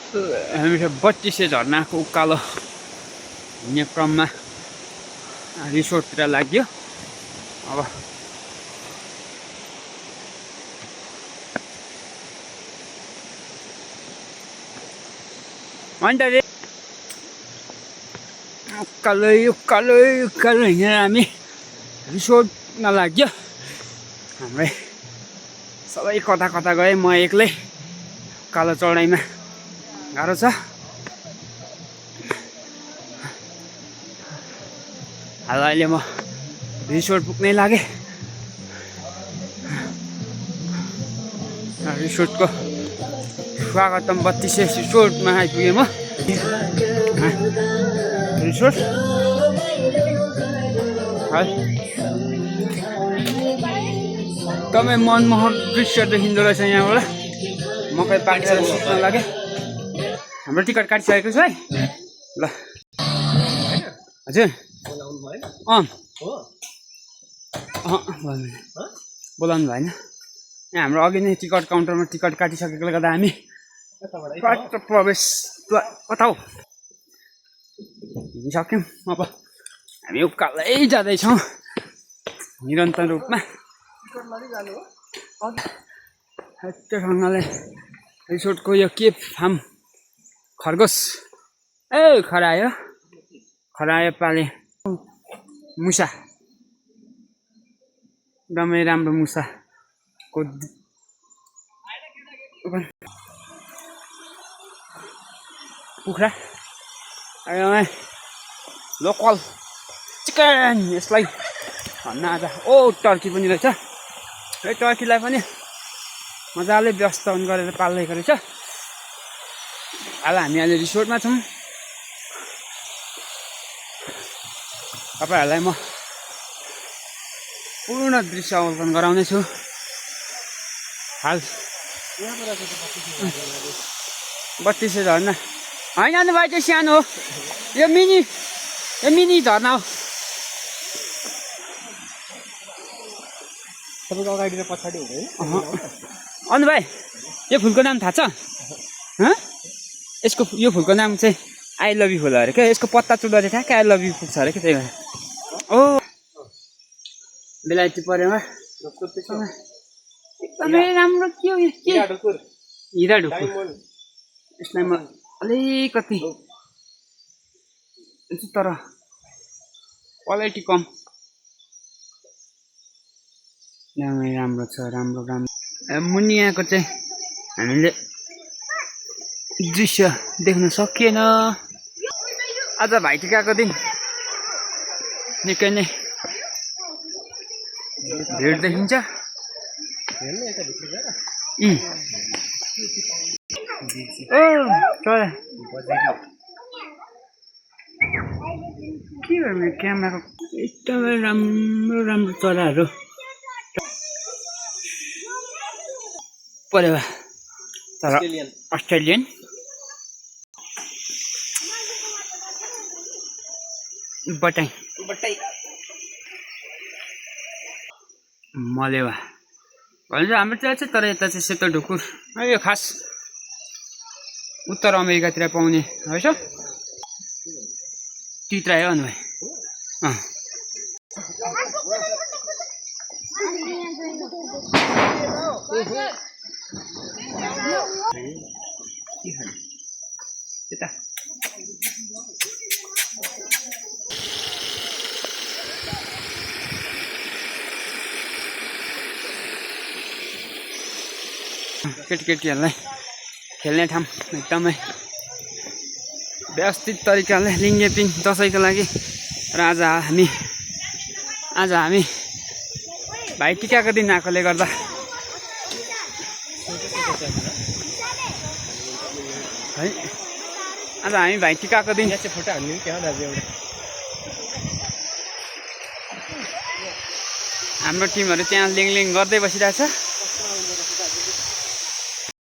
हामी बत्तिसे झरनाको उकालो हिँड्ने क्रममा रिसोर्टतिर लाग्यो। अब अन्त उकालो हिँडेर हामी रिसोर्टमा लाग्यो। हाम्रै सबै कता कता गए, म एक्लै उकालो चढाइमा गाह्रो छ। अहिले म रिसोर्ट पुग्नै लागेँ। रिसोर्टको स्वागतम बत्तिसे रिसोर्टमा आइपुगेँ म। रिसोर्ट एकदमै मनमोहक दृश्य देखिँदो रहेछ यहाँबाट। मकै पाकेर सुत्न लाग्यो। हाम्रो टिकट काटिसकेको छ है। ल हजुर बोलाउनु भएन। यहाँ हाम्रो अघि नै टिकट काउन्टरमा टिकट काटिसकेकोले गर्दा हामी प्रवेश कता हो हिँडिसक्यौँ। अब हामी उकालै जाँदैछौँ निरन्तर रूपमा। सँगले रिसोर्टको यो के फार्म खरगोश खरायो पाले मुसा, एकदमै राम्रो मुसाको कुखुरा, एकदमै लोकल चिकन यसलाई भन्न आज। टर्की पनि रहेछ। है टर्कीलाई पनि मजाले व्यवस्थापन गरेर पालेको रहेछ। अब हामी अहिले रिसोर्टमा छौँ। तपाईँहरूलाई म पूर्ण दृश्य अवलोकन गराउनेछु। हाल 32 झरना होइन भाइ, चाहिँ सानो हो। यो मिनी झरना हो। तपाईँको अगाडि र पछाडि हुँदैन। अनु भाइ, यो फुलको नाम थाहा छ? यसको यो फुलको नाम चाहिँ आई लभ यु फुल अरे क्या। यसको पत्ता चुड्दा चाहिँ ठ्याक्कै आई लभ यु पुग्छ अरे क्या। त्यही भएर बेलायती परेमा एकदमै राम्रो। के हो हिरा ढुकुर। यसलाई म अलिकति तर क्वालिटी कम। एकदमै राम्रो छ। राम्रो मुनियाको चाहिँ हामीले दृश्य देख्न सकिएन। आज भाइटिकाको दिन निकै नै भिड देखिन्छ। के गर्ने क्यामेराको एकदमै राम्रो चराहरू परेवा। तर अस्ट्रेलियन बटाई मलेवा भन्छ हाम्रो चाहिँ छ। तर यता चाहिँ सेतो ढुकुर, यो खास उत्तर अमेरिकातिर पाउने रहेछ। तित्रा हो अनु भाइ। यता केटीहरूलाई खेल्ने ठाउँ एकदमै व्यवस्थित तरिकाले लिङ्गेपिङ दसैँको लागि। र आज हामी भाइटिकाको दिन आएकोले गर्दा है, आज हामी भाइटिकाको दिन फोटो हाल्ने क्या दाजु? हाम्रो टिमहरू त्यहाँ लिङ गर्दै बसिरहेछ।